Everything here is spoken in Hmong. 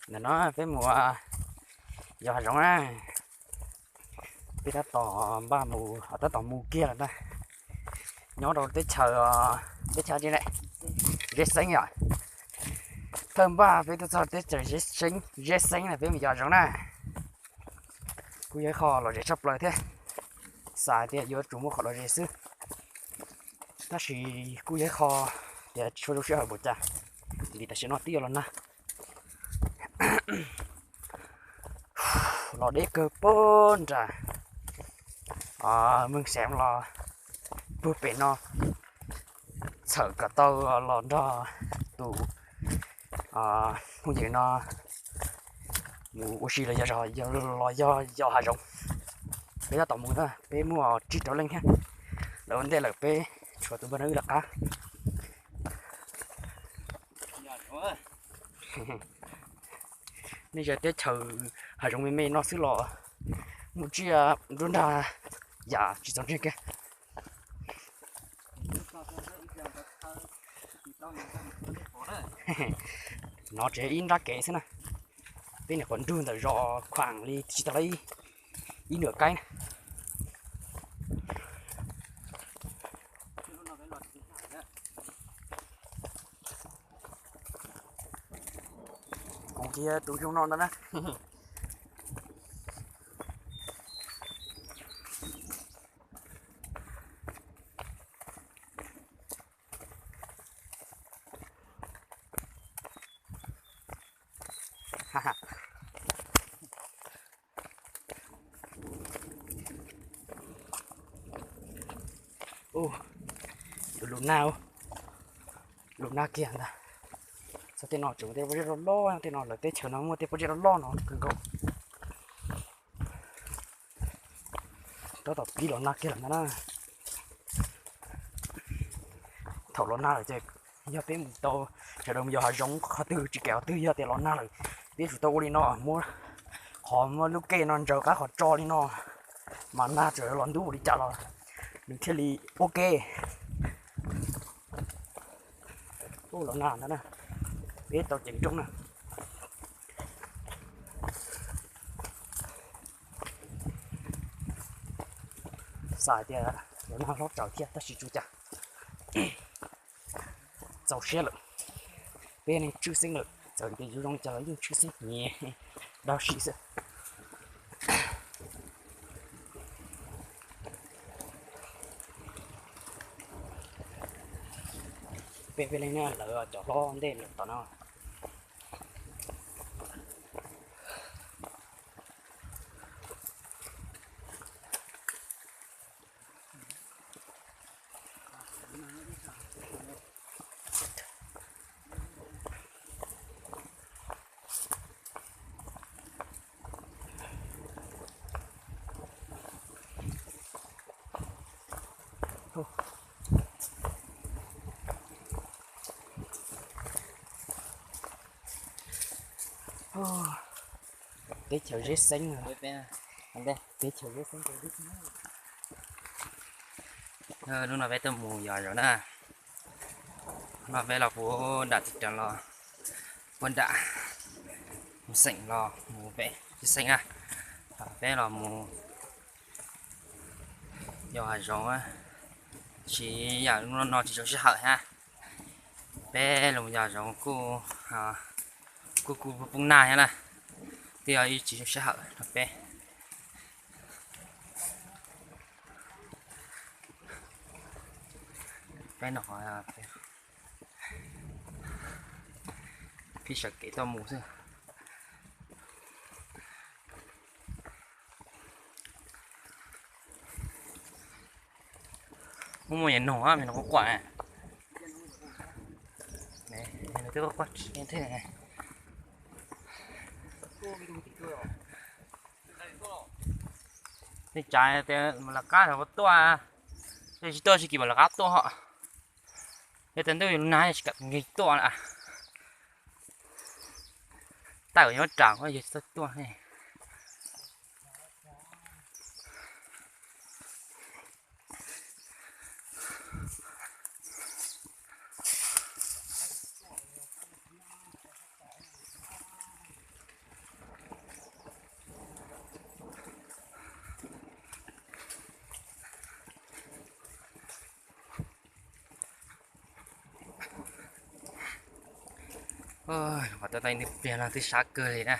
Ntawm no peb mus yos hav zoov na. Peb tab tom npaj mus, tab tom mus kiag lawm na. Nyob rau teb chaws, teb chaws Zeb Xeeb yom. Thawj npaj peb tuaj txog teb chaws Zeb Xeeb na, peb mus yos hav zoov na. Kuj yog ib qho lom zem tshaj plaws thiab, xav tias yuav tsum muaj qhov lom zem xwb, tab sis kuj yog ib qho tias tsis tshua zoo sij hawm npaum cas, vim tam sim no twb yuav los nag. Los deb kawg puag nram Meej Xeem los puag pem no, txhawm kom tau los nrog tus phooj ywg no mus ua si los yog, los yog yos hav zoov. Peb tab tom mus na, peb muaj tsib rau leej thiab, lawv ua ntej lawm, peb tshuav tus npawg no wb lawv qab. Nej zaum teb chaws hav zoov me me no xwb los muaj tsiaj nruab nrag yam tsis txaus ntseeg kiag. No tseem ib nrab kev xwb na, peb nyuam qhuav nrug ntawm zos khuam li tsis tau li ib nram kaib na. Kuv cia tus zoo no ntag na. Ub, lus nag, lus nag kiag ntag. Txog tej no tseem tej pob zeb loj loj, tej no lawv teb chaws no muaj tej pob zeb loj loj no kawg nkaus. Tab tom pib los nag kiag lawm ntag na. Thaum los nag lawm ces yog peb mus tau, sawv daws mus yos hav zoov qhov twg tsis kam qhov twg, yog tias los nag lawm peb tsum tau ua li no, muab qhov, muab lub kej no ntsaws qab qhov tso li no mas nag txawm los ntub npaum li cas los nws thiaj li ua ke. Ub, los nag ntag na, peb tau ceev nrooj na. Xav hais tias los nag hlob tsawv thiab tab sis tsis ua cas, txaus siab lawm. Peb neeg tshwj xeeb lawm, txawm tias yuav zoo li cas los yeej tshwj xeeb nyias dab tsi xwb. Peb, peb leeg na, lawv cov hlob ntej lawm tom no. Teb chaws Zeb Xeeb, teb chaws Zeb Xeeb. Hnub no peb tuaj mus yos hav zoov na. Hnub no peb los puag nram teb chaws los, puag nram mus xeem los mus pem Zeb Xeeb na. Peb los mus yos hav zoov, tsis yam no tsis zoo sij hawm thiab. Peb los yos hav zoov kuj, kuj kuj poob nag thiab na, twb yog ib tsis zoo sij hawm rau peb. Peb no, peb sawv kev tuaj mus xwb. Muaj muaj yam noog, yam noog quaj quaj, yam noog twb quaj quaj tsis thiab. Tej tsav tias mus lawv qab los tuaj, tej tsis tuaj tsis kim mam lawv qab tuaj hos. Yog tias ntuj yuav nag tsis kam nkeeg tuaj lawm. Tawm nyob ras yog tsis txawj tuaj. Nyuam qhuav tuaj tau ib pliag no twb sab kawg li na.